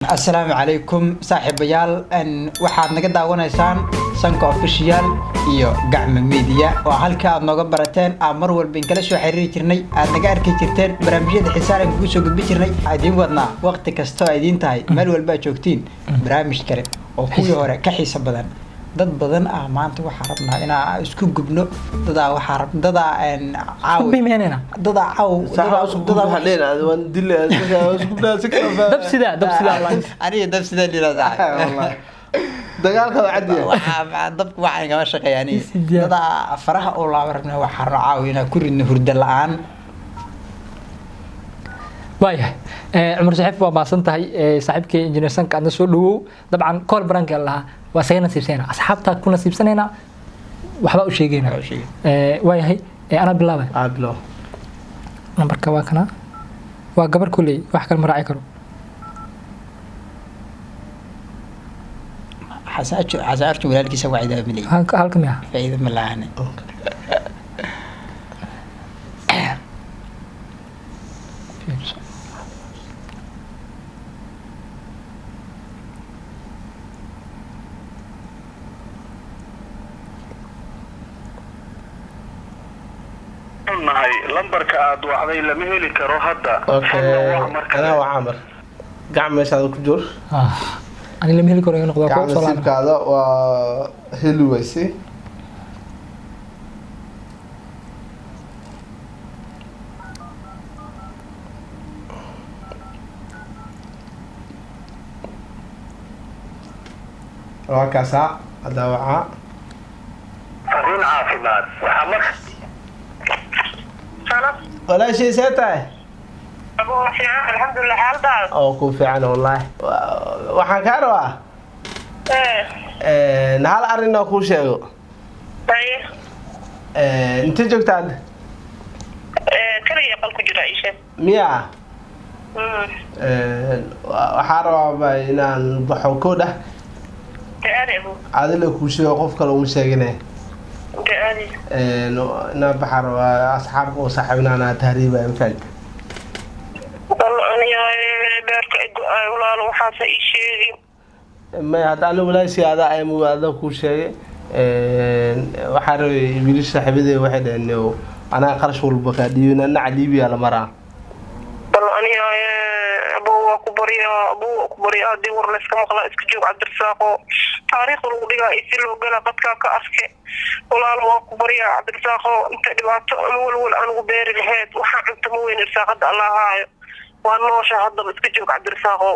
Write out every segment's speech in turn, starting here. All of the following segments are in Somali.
Asalaamu calaykum saaxiibayaal, waxaad naga daawanaysaan Sanka Official iyo Gacma Media oo halka aad nooga barateen, aan mar walba inkala soo xiriiri jirnay, aad naga arki jirteen barnaamijyada xiisaan kugu soo gudbin jirnay. Idiin wadnaa waqti kastoo idiin tahay, meel walba aad joogtiin, barnaamij kale oo kuwii hore ka xiiso badan. Dad badan ah maanta waxaa rabnaa inaa isku gubno. Dadaa waxaa rab dadaa caaw Biimeynayna. Dadaa caaw. Dab sidaa, dab sidaa. Aniga dab sidaa liraa. Dagaalka waa cadiya. Dabka waxaan igama shaqeeya aniga. Sideed. Dadaa faraha oo laaba rabnaa, waxaa rabnaa caaw inaan ku ridno hurdo la-aan. Waayahay, Cumar Saxiif, waa mahadsan tahay. Saaxiibkay Injineer Sanka, adna soo dhawow. Dabcan kool baranka lahaa waa isaga nasiibsanayna, asxaabtaa ku nasiibsanaynaa, waxbaa u sheegayna. Waxbaa u sheegayna. Waayahay, anaa bilaabay. Bilo. Nambarka waa kana, waa gabar kuley, wax kale ma raaci karo. Xasan Arjun walaalkiisa waa cidaa milay. Halka miya? Faa'iido ma lahane. Fiirso. Nahay lambarka aad wacday lama heli karo hadda. Okay. Fadlan wac mar kale. Anaa waa Camar gacan meeshaada ku jur. Ah, ani lama heli karo, iga noqdo waa gacan kuwa soo laabana. Nasiibkaada waa heli weysay. Waa kaasaa haddaa wacaa. Fariin caafimaad waxaa mar Walaashay, see tahay? Fiican, alxamdulilah, xaaladaada? Oo ku fiican wallaahi. Waxaan kaa rabaa hal arrin oo kuu sheego. Haye. Intee joogta hadda? Keligay qol ku jira, ishe. Miya? Waxaa rabaa ba inaan baxo koodh ah. Aadi abu. Adila kuu sheego, qof kale uma sheegine. Inte aadi? Inaan baxaa rabaa, asxaabka oo saaxiibnaan tahriibaya, ma fahamtid? Bal aniga beerka go-ay, walaalo, waxaasa ii sheegi. Maya, hadda ani walaashii adaa ayam ada kuu sheegay. Waxaa rabay wiilasha saaxiibadey waxay dhaheen anaa qarash walba kaa dhiibina, dhinaca Liibiya la maraa. Bal aniga abu waa ku baryaa, abu waa ku baryaa, haddii war layska maqlaa iska joog, Cabdirasaaqo, taariikhda lagu dhigaa iyo si loo gala qadkaa ka arke. Walaalo, waa ku baryaa, Cabdirasaaqo, inta dhibaato ama walwal anugu beeri laheyd, waxaa cunto ma weyn, irsaaqada Allah haayo, waa noosha haddaba, iska joog, Cabdirasaaqo.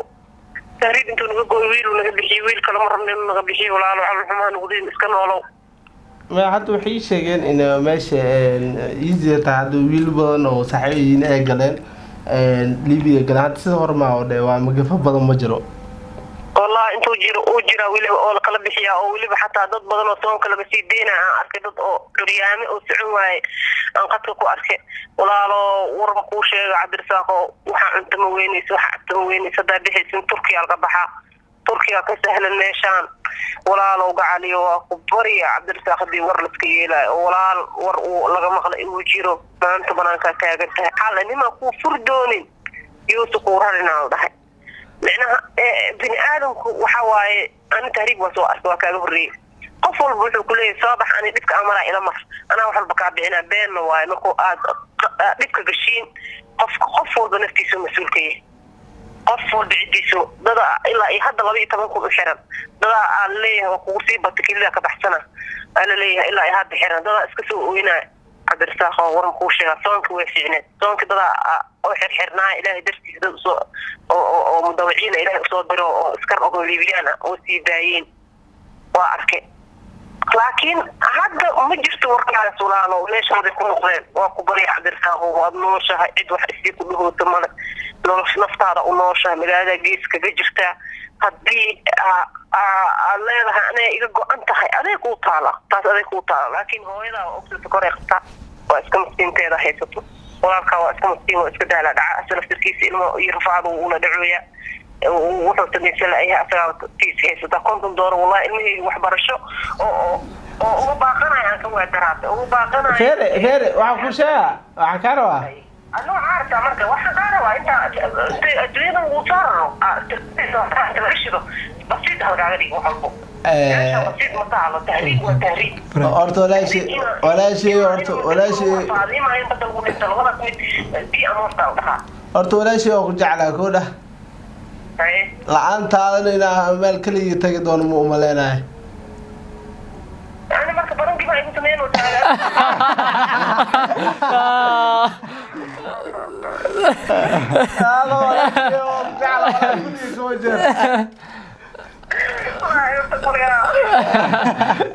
Tahriib intuu naga gooy wiiluu naga bixiyey, wiil kale ma rabna inuu naga bixiyo. Walaalo, calol xumaa noqdeen, iska noolow. Maya, hadda waxay ii sheegeen in meesha easy tahay. Hadda wiil badan oo saaxiibayiin ay galeen Liibiya galeen hadda, sida hore maa oo dhe waa magafo badan ma jiro. Wallahi intuu jiro uu jiraa weliba oo lakala bixiyaa, oo weliba xataa dad badan oo soonka laga sii deynaa aan arkay, dad oo curyaame oo socon waaye aan qadka ku arkay. Walaalo, war ma kuu sheega, Cabdirasaaqo, waxaa cunto ma weynayso, waxaa cabto ma weynayso. Haddaa bixaysin Turkiya laga baxaa, Turkiya ka sahlan meeshaan. Walaalow gacaliyo, waa ku barya, Cabdirasaaq, haddii war laska yeelaayo oo walaal war uu laga maqla inuu jiro, maanta banaankaa taagan tahay, xalla nimaa kuu fur doonin yuusu kuu rarinaa la dhahay. Micnaha bini aadamku waxa waaye, ani tahriib waa soo arkay, waa kaaga horreeyey. Qof walba wuxuu kuleeyahay soo bax, ani dhibka amaraa ila mar, anaa wax walba kaa bixinaa. Beenna waaye. Markuu aad dhibka gashiin, qofka qof walba naftiisu mas-uulka yahay, qof walba ciddiisu. Dada ilaa iyo hadda 12,000 u xiran, dadaa aa laleeyahay waa kugu sii bata, kelida ka baxsana aa laleeyahay, ilaa iyo hadda xiran, dadaa iska soo oynaya. Cabdirasaaq, oo waran kuu sheegaa, soonka way fiicneed, soonka dadaa oo xirxirnaaya Ilaahay dartiisa, dad usoo oo mudawiciina Ilaahay usoo diro oo iskar oo Liibiyaan ah oo sii daayeen waa arkay. Laakiin hadda ma jirto warkaas, walaalo, meeshaaday ku noqdeen. Waa ku barya, Cabdirasaaqo, waad nooshahay, cid wax isii ku dhahoota male, nolosh naftaada u nooshahay, magaalada gees kaga jirtaa. Haddii aad leedahay anay iga go-an tahay, aday kuu taala taas, aday kuu taala. Laakiin hooyadaa waa ogtata, koray qabtaa, waa iska maskiinteeda haysato. Walaalkaa waa iska maskiin, waa iska daala dhaca, asa laftirkiisa ilmo iyo rafaadu uula dhacooya, wuxuu samaysan layahay, asagaa tiis haysataa. $50 wallahi ilmahayga waxbarasho oo uga baaqanaya aan ka waadaraatay uga baaqanaya. Feere, feere, waxaan kuu sheegaa, waxaan kaa rabaa. Anuu caarta marka waxaan kaa rabaa intaa adduunyada lagu soo raro shido basiid halkaaga dhig wax walbo. Meesha basiid ma taalo, tahriib waa tahriib. Horta walaashii, walaashii, horta walaashii. Faadimayo badda lagu dhinto labadaas mid bii amoortaa u dhahaa. Horta walaashii, waa ku jeclaa koo dhah. Haye. La-aantaadana inaa meel keligii tagi doono ma umaleynayo. Ani marka barankii baa igu sameyn oo taagan. Taada walaashii waa ku jeclaa, walaa kuligii kama jeer.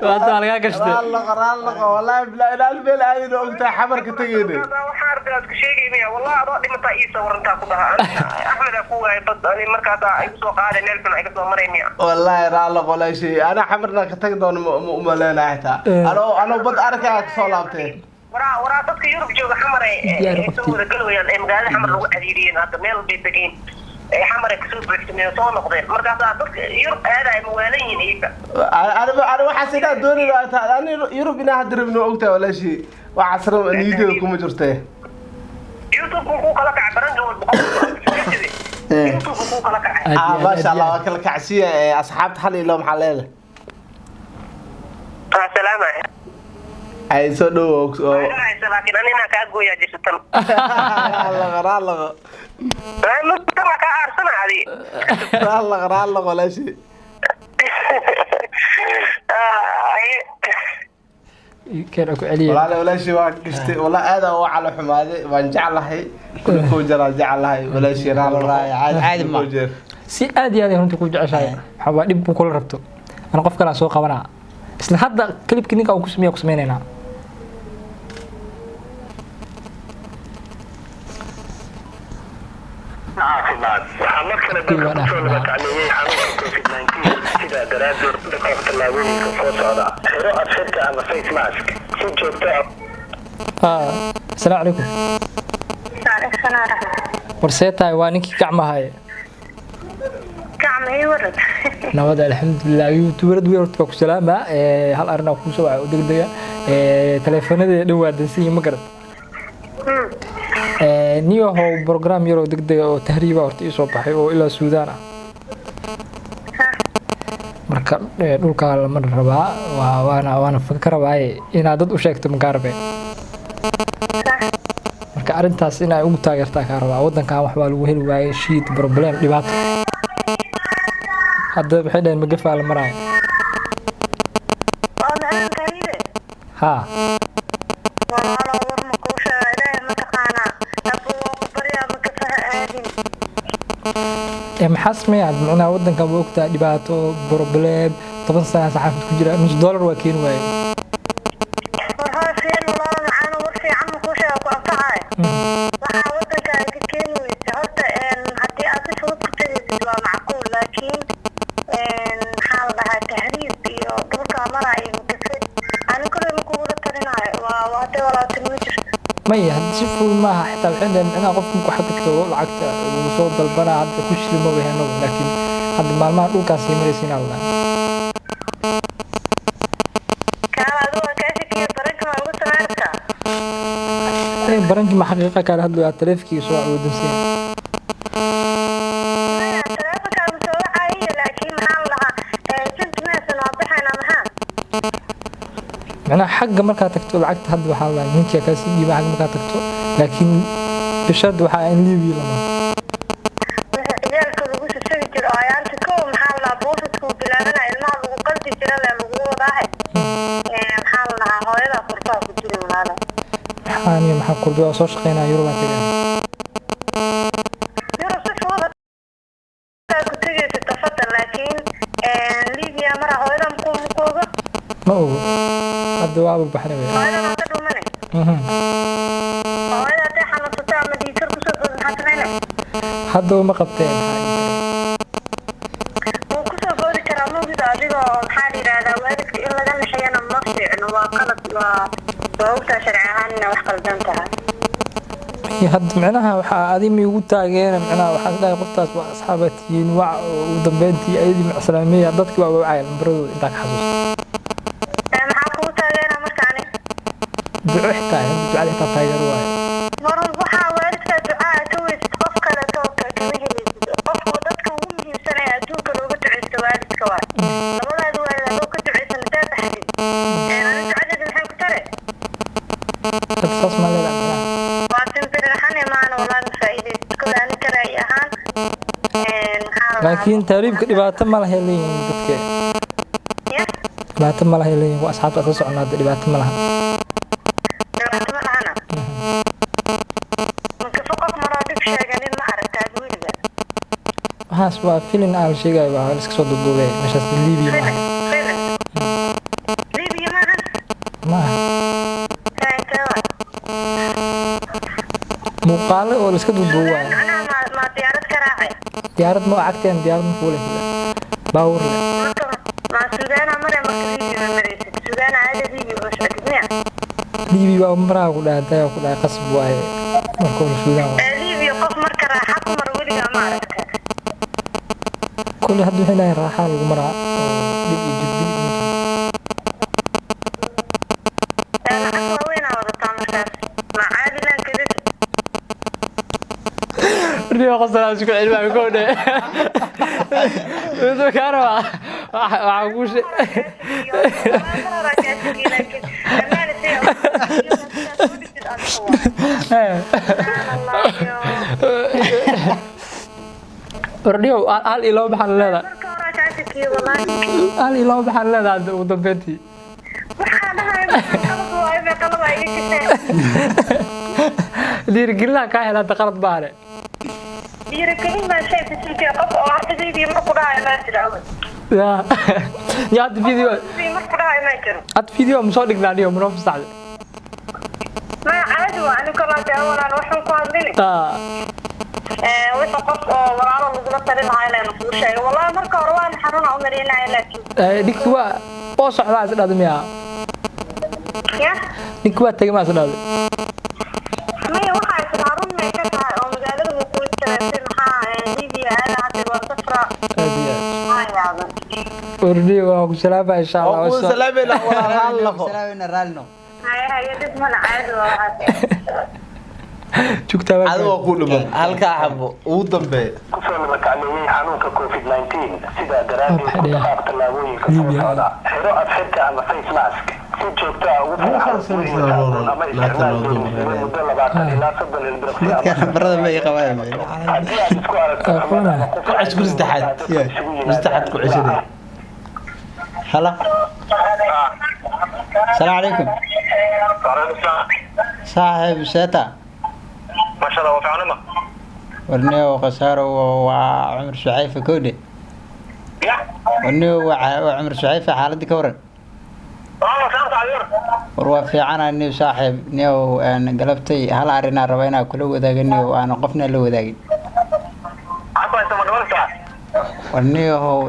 Maanta waa lagaa gashtay. Raallaqo, raallaqo, wallaahi bilaa inaan meel aadin oo ogtahay xamarka tegeyne. Waxaa arkaa isku sheegaynaya, wallahi adoo dhimataa ii sawirantaa ku dhaha Axmedaa ku waayay bad ani markaasaa igu soo qaaday meel xun iga soo maray miya? Wallaahi raallaqo walaashii, anaa xamarna ka tagi doono ma umaleynayo xitaa anoo bad arkaya kasoo laabtay. Waraa dadka Yurub jooga Xamar ay Diyaar ay soo qabtay. wada galwayaan ee magaalada Xamar lagu cariiriyeen, hadda meel bay degeen ee Xamar ay kasoo buuxsameen oo soo noqdeen, markaasaa dadka Yurub aadaya mawaalan yihiin iyaga. Ani waxaas inaa doonayno ani Yurub inaa hadda rabno ogtahay walaashii, waxaas rab niyadeyda kuma jirtee. YouTube kuu kala kacay baranka walba YouTube kuu kala kacay. Aad iyo Ah aad, maasha aad iyo Allah aad. Waa kala kacsiya ee asxaabta hal ilo maxaa leedahay? Waa salaamaya. Ay soo dhow oo Waa laakiin ani inaan kaa gooyaa jirta tan. Raallaqo, raallaqo. Tan waa kaa aarsana adi. Raallaqo, raallaqo walaashii. Keen ku celiya. Walaale walaashii waa gashtay, walaa aad aan u calo xumaaday, waan jeclahay kulli koo jaraa jeclahay walaashii, raallaqo. Wallaahi, caadi ma. Koo jeer. Si aad iyo aad ay runtii ku jeceshahay, waxaa waa dhib buu kula rabto. Ana qof kale aan soo qabanaa isla hadda clipkii ninka uu ku sameeya ku sameynaynaa. Caafimaad waxaa mar kale dalka kusoo nabadgacmeeyey xanuunka COVID-19, sidaa daraaddeed dhaqaaq tallaabooyinka soo socda: xiro afxirka ama face mask si joogto ah. Ah, asalaamu calaykum. War see tahay? Waa ninkii gacmahaye. Gacma ii warad. Nabad, alxamdulilah. Youtuberad weyn horta waa ku salaamaa. Hal arrin aan kuu soo wacay oo degdega. Taleefanadii dhan waa dansan yihiin, ma garad? Niyahow, program yaroo degdega oo tahriiba horta ii soo baxay oo ilaa Suudaan ah. Marka dhulkaa lama rabaa, waana ka rabaaye inaad dad u sheegto makaa rabee. Marka arrintaas inay ugu taageertaa kaa rabaa. Waddankan wax baa lagu heli waayey, shiid problem, dhibaato. Hadda waxay dhaheen magafaa la maraayo. Waa macaan tahriibe. Haa. Walaalo, war ma kuu sheega? Ilaahay mataqaanaa abuu waa ku baryaa, ma kafaha aadin. Ee maxaa sameeyaa? Macnaha waddankan waa ogtahay dhibaato, problem, 10 sana saxaafad ku jira, nus dollar waa keeni waaye. War haa fiir, walaalo macaano, war fiican ma kuu sheega ku anfacaayo? Waxaa waddankaaga ka keeni weysa horta haddii aad si fudud ku tegaysid waa macquul, laakiin maxaa la dhahaa, tahriib iyo dhulkaa maraayo makafe ani kuley ma kugula talinaayo, waa hadee walaaltinimo jirto. Maya, hadda si fudud maaha xitaa. Waxay dhaheen macnaha qofka markuu xagga tago lacagta wuu soo dalbanaa, hadda ku shilimo bay heenaba, laakiin hadda maalmahan dhulkaas sii maraysa inaa la dhahay. Kaala adigu waa kaa shakiya, baranka waa ugu samaynaysaa. Ee barankii ma xaqiiqa kaala hadlayaa, taleefankiisa soo awoodinsiya. Maya, taleefankaagu soo wacaayo, laakiin maxaa la dhahaa, sinti maysan waa baxaynaa maxaa? Macnaha xagga markaa tagto lacagta hadda waxaa la ninkaa kaa sii dhiiba xagga markaa tagto, laakiin bishada waxaa in Libiya lama. Wixii ciyaalka lagu sasagi jiro oo ayaanta kow maxaa la dhahaa buufiska uu bilaabanaya ilmaha lagu qaldi jira lee lagu wadaahe. Maxaa la dhahaa, hooyadaa kurbaha ku jiri walaalo. Maxaan iyo maxaa kurbi? Waa soo shaqeynaya, Yurubaan tagaya. Yurub si fudud hadaa ku tegaysid tafadal, laakiin Libiya mara hooyada muku ogo. Ma ogo, hadda waaba baxnay wey. Hooyada waa ka dhumanay. Hooyada hadday xanuunsato ama dhiigkar kusoo boodo maxaa samaynay? Haddaba ma qabteen, maxaa dhihi karay? Wuu kusoo boodi karaa mugida adigoo maxaa la yidhahdaa, waalidka in laga naxiyana ma fiicno, waa qalad, waa ogtaa sharci ahaan inay wax qaldan tahay. Iyo hadda micnaha waxaa adi ma igu taageera, micnaha waxaa is dhahay qoftaas waa asxaabaa tihiin, wac oo ugu dambeyntii ayadii macsalaameeya, dadkii waa wacaya lambaradooda intaa ka xasuusta. Ee maxaa kugu taageeraa marka ani? Duco xitaa, ducada xitaa taageero waaye. Mar walba waxaa waalidka Laakiin tahriibka dhibaato ma lahay leeyihiin dadka. Ya. Dhibaato ma lahay leeyihiin waa asxaabta isla soconaa hadda dhibaato ma laha. Dhibaato ma lahana. Makafo qof maroo dhib sheeganin ma aragtaad weliga? Waxaas waa filin aan la sheegayo, waa la iska soo duuduubay meeshaas. Liibiya maaha. Filim Libiya maahan. Maaha. Intee waa? Muuqaalo oo la iska duuduubo Suudaan waaye. Macnaha maa diyaarad ka raacay? Diyaarad ma cagteen, diyaarad ma fuulaysa, baabuur leh. Marka maa Suudaana mare? Marka Libiya ma maraysid, Suudaana caada Libiya uma socotid miya? Liibiya waa maraa ku dhahay, dayaa ku dhahay, qasab waaye marka hore Suudaan waaye. Ee, Libiya qof marka raaxa ku mar weligaa ma aragta? Kulli hadda waxay leeyihiin raaxaa lagu maraa oo dhib iyo jirdil iyo ma jiro. Ee, lacag waaweynaa wadataa markaas, ma caadilaan kadib? Riyo qosol isku cilmaa ko dhe. Wuxuu ka rabaa waxa ku she Ordhiyo hal iyo laba baxaan leedahay. Hal iyo laba baxaan leedahay hadda ugu dambeyntii. Dhiirigelinaha kaa hela hadda qalad baane. Ya ya, hadda video, hadda video ma soo dhignaa dhiyo manoo fasaxday? Ah. Wixii qof oo walaalo lagula talin lahaa inaynu kuu sheego, wallahi marka hore waan xaruna u maleynaya laakiin Ninki waa oo socdaa is dhahday miyaa? Ya. Ninki waa tegay maa is dhahday? Maya, waxaa is harun may ka tahay oo magaalada waqooyi jaraysay, maxaa Libiya aada hadda waa safra. Aad iyo aad. Maa yaaban. Ordhiyo waa ku salaamaya insha Allah. Oo kuu salaamayna walaal, hal lafo. Salaamina raalino. Haye haye, dhib mana, caadi waa waxaas. Jugtaa waa. Adigoo ku dhiman halkaa xabo ugu dambeeya. Kusoo nabadgacleeyey xanuunka COVID-19, sidaa daraaddeed ku Waa dhaqaaq tallaabooyinka soo Liibiya. socda: xiro afxirka ama face mask, si joogto ah ugu farxo guriga ama isticmaal doonisiyo muddo 20 ilaa 30 ilbiriqsi ama Dadka barada ma ii qabaan. Haddii aad isku aragto Aqoon ah. ama qof Ku cesho saddexaad. dadku isugu yimaadaan. Saddexaad ku ceshanay. Hala, asalaamu calaykum saaxiib, seeta? Maasha Allah, waa fiicnama. Warniyow khasaaro, waa Cumar Suxayfa kowdhe. Ya. Warniyow waa Cumar Suxayfa, xaaladda ka waran? Waa fiican tahay. War waa fiicana niyow saaxiib. Niyow galabtay hal arrinaa raba inaa kula wadaaga niyow, aana qofna la wadaagin. Hadda inta ma dhimanaysaa? War niyow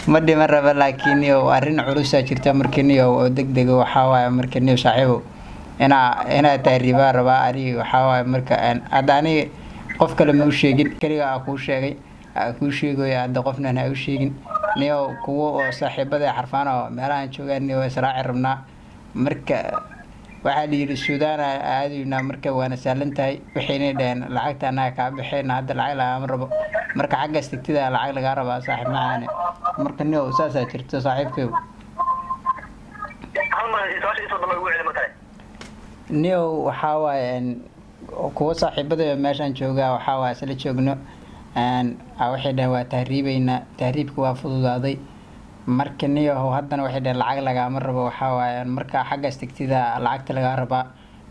ma dhiman raba, laakiin niyow arrin culusaa jirta. Marka niyow oo degdega waxaa waaye, marka niyow saaxiibow inaa tahriibaa rabaa aniga. Waxaa waaye marka hadda aniga qof kale ma u sheegin, keliga aa kuu sheegay, aa kuu sheegayo hadda, qofnan ha u sheegin niyow. Kuwo oo saaxiibada xarfaan oo meelahan joogaan niyow israaci rabnaa. Marka waxaa la yidhi Suudaan aadaynaa, marka waana sahlan tahay. Waxaynay dhaheen lacagta annaga kaa bixeyna, hadda lacag lagama rabo, marka xaggaas tagtida lacag lagaa rabaa saaxiib macaane. Marka niyow saasaa jirto saaxiibkaygu. Hal mar su-aasha isoo dhamay ugu celi mar kale. Niyow waxaa waaye kuwo saaxiibada meeshaan joogaa, waxaa waaye isla joogno waxay dhaheen waa tahriibeynaa, tahriibka waa fududaaday. Marka niyow haddana waxay dhaheen lacag lagaama rabo, waxaa waaye marka xaggaas tagtida lacagta lagaa rabaa.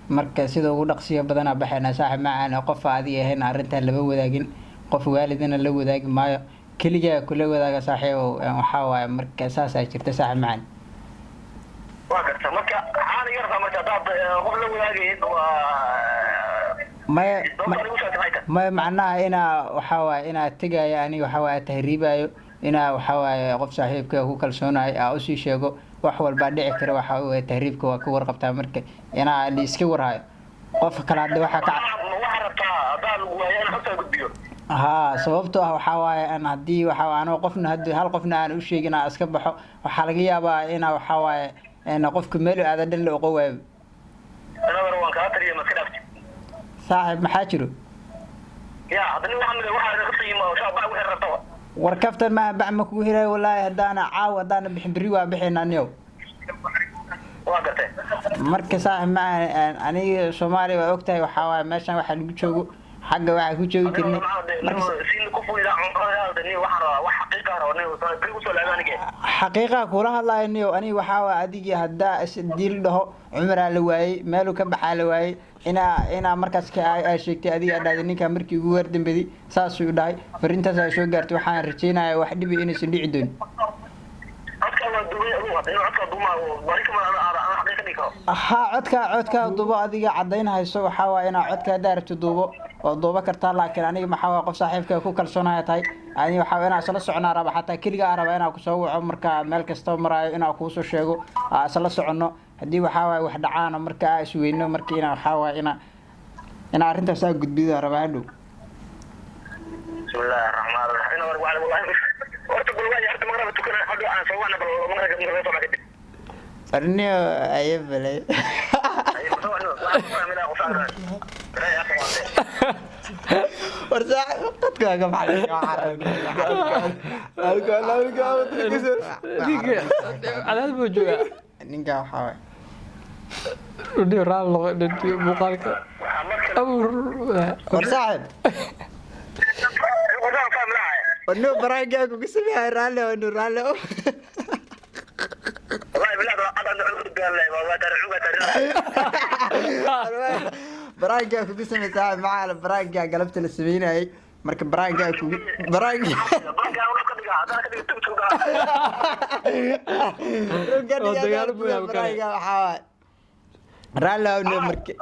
Marka sida ugu dhaqsiyo badanaa baxaynaa saaxiib macaane. Qof adiga ahayn arrintan lama wadaagin, qof waalidana la wadaagi maayo, keligaa kula wadaaga saaxiibow. Waxaa waaye marka saasaa jirta saaxiib macaan. Waa garta. Marka maxaa laga rabaa marka haddaad qof la wadaagayid waa Maya. Sababta anigu sheegtay maxay tahay? Maya, macnaha inaa waxaa waaye inaa tegayo aniga, waxaa waaye tahriibayo, inaa waxaa waaye qof saaxiibka ku kalsoonahay aa usii sheego. Wax walbaa dhici kara, waxaa waaye tahriibka waa ka warqabtaa, marka inaa la iska warhayo qof kale hadda waxaa ka Ma waxaa rabtaa haddaa lagu waayo in xogtaa gudbiyo? Haa, sababtoo ah waxaa waaye an haddii waxaa anoo qofna hadii hal qofna aan u sheegin aan iska baxo, waxaa laga yaabaa inaa waxaa waaye qofka meel aada dhan la oqo waayo. Anadana waan kaa taliya, ma iska dhaafti. Saaxiib, maxaa jiro? Ya hadda nin waxaa waxaa ka qiimo shaab baa wixii rabtaba. War kaftan maaha, bac ma kugu helayo wallaahi. Haddaana caawa haddaana bixin, berri waa bixinaa niyow. Waa gartay. Marka saaxiib ma aniga Soomaaliya waa ogtahay, waxaa waaye meeshan waxaa lagu joogo Xagga waxaa ku joogi jirnay xaqiiqaa kula hadlayo niyo. Aniga waxaa waa adigii haddaa isdiil dhaho Cumaraa la waayey, meeluu ka baxaa la waayey, inaa markaas ka aa sheegtay adiga aa dhahday ninkaa markii ugu wardambedi saasuu dhahay. Fariintaas ay soo gaartay, waxaan rajaynayaa wax dhibi inaysan dhici doonin. Haa, codkaa duubo, adiga caddayn hayso. Waxaa waaya inaa codka haddaa rabti duubo oo duubo kartaa, laakiin aniga maxaa waaya qof saaxiibka ku kalsoonaya tahay. Aniga waxaa waaya inaa isla soconaa raba, xataa keliga aa raba inaa kusoo waco marka meel kasta maraayo inaa kuusoo sheego, aa isla soconno. Haddii waxaa waaya wax dhacaana marka aa isweyno, marka inaa waxaa waaya inaa arrintaas aa gudbido rabaa hadhow. Arniyo aye balay. War saaxiib, qadka waa ka baxay. Ninka cadaad buu joogaa. Ninka waxaa waaya Dhiyo raal noqo dhiyo muuqaalka abuur. War saaxiib, warniyo baraankaa kugu sameeyay, raalli oo nu raalli oo. Baraankaa kugu sameeyay saaxiib maxaa baraankaa galabta la sameynayay, marka baraankaa kugu baraanka Oo dagaal buu yahay kale. Baraankaa waxaa waay raalli oo nu marka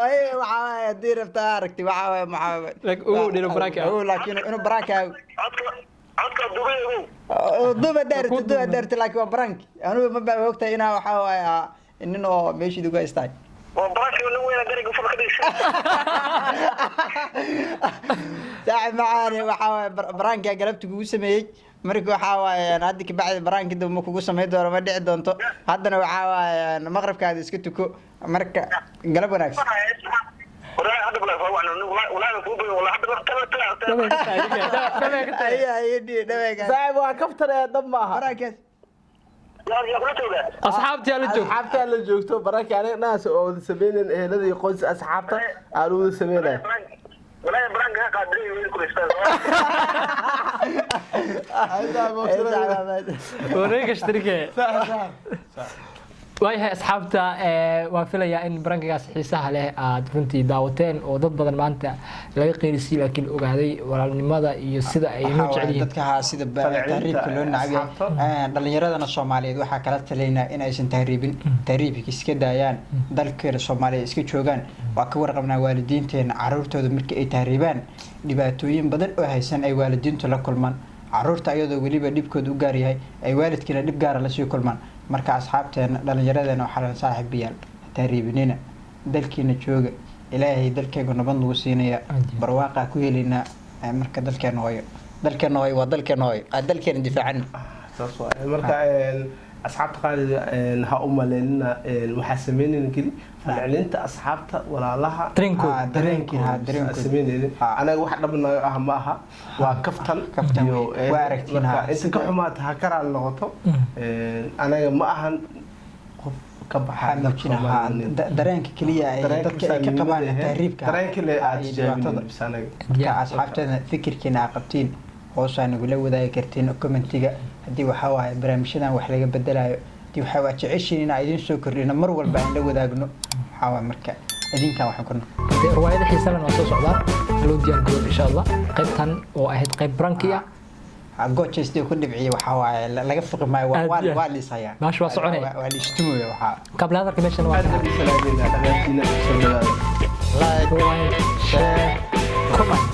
ay waxaa waay haddii rabtaa aragti waxaa waay maxaa. Laakiin ogow inuu baraanka Ogow, laakiin inuu baraanka duba daarti duba daarti, laakiin waa baraanki. Anigu ma baa ogtahay inaa waxaa waay nin oo meeshiida ku haystahay. Saaxib macaane, waxaa waaye baraankaa galabta kugu sameeyey. Marka waxaa waaye hadda kabacdi baraanki dambe ma kugu samayn doono, ma dhici doonto. Haddana waxaa waaye maqribkaada iska tuko, marka galab wanaagsan. Aye, aye, dhaweegaas. Saaxiib, waa kaftan ee dhab ma aha. Baraankaas. Asxaabtii ala joog. Asxaabta la joogto baraka aniga dhahaas oo wada sameynayn ehelada iyo qoys asxaabta aan wada sameynay. Wareega shtirike. Waayahay asxaabta, waan filayaa in barankigaas xiisaha leh aad runtii daawateen oo dad badan maanta laga qeyrisiiyey, laakiin ogaaday walaalnimada iyo sida ay inoo Waxaa jecel waaye yihiin. Dadka haa sida Falcelinta tahriibka loo nacab yahay. asxaabta. Dhalinyaradana Soomaaliyeed waxaa kala talaynaa in aysan tahriibin, tahriibka iska daayaan, dalkeena Soomaaliya iska joogaan. Waa ka warqabnaa waalidiinteena caruurtooda markii ay tahriibaan dhibaatooyin badan oo haysan ay waalidiintu la kulmaan, caruurta ayadoo weliba dhibkooda u gaar yahay ay waalidkiina dhib gaara lasii kulmaan. Marka asxaabteena dhalinyaradeena waxaa la saaxiibayaal tahriibinina, dalkiina jooga. Ilaahay dalkeegu nabad nagu siinaya, barwaaqaa ku helaynaa. Marka dalkeena hooyo, dalkeena hooyo waa dalkeena hooyo, aa dalkeena difaacana. Saas waaye. Marka asxaabta qaaliga ha u maleynina waxaa sameynayna keli falcelinta asxaabta walaalaha. Dareenkooda. Dareenkii, haa, dareenkooda. Sameynaynin. Anaga wax dhabnayo ah ma aha, waa kaftan. Kaftan iyo, wey. Waa aragtiin, marka haa. inta ka xumaata ha ka raali noqoto. Anaga ma ahan qof ka baxa waxaa muujina haa, dareenka keliya ay dareenka dadka ay ka qabaan tahriibka dareenka le aad iyo tijaabinin dhibaatada. Bis anaga. Marka asxaabteena fikirkiina aa qabtiin hoosaa nagula wadaagi kartiin commentiga. Haddii waxaa waaye barnaamijyadan wax laga bedelayo, haddii waxaa waa jeceshiin inaa idiin soo kordhino, mar walba aan la wadaagno, waxaa waaye marka idinkaa waxaan ku Dee, riwaayada xiisa leh waa soo socdaan, loo diyaar garoob insha Allah. Qaybtan oo ahayd qayb brankiya. Goojaysta ku dhibciya waxaa waaye laga fiqi maayo. Aad iyo aad. Waa liishayaa. Baasha waa soconaya. Waa liistumaya waxaa. Kabla hadalka meeshan waa Aad baan u salaameynaa dhammaantiina, soo dhawaada. Like, like, share, comment.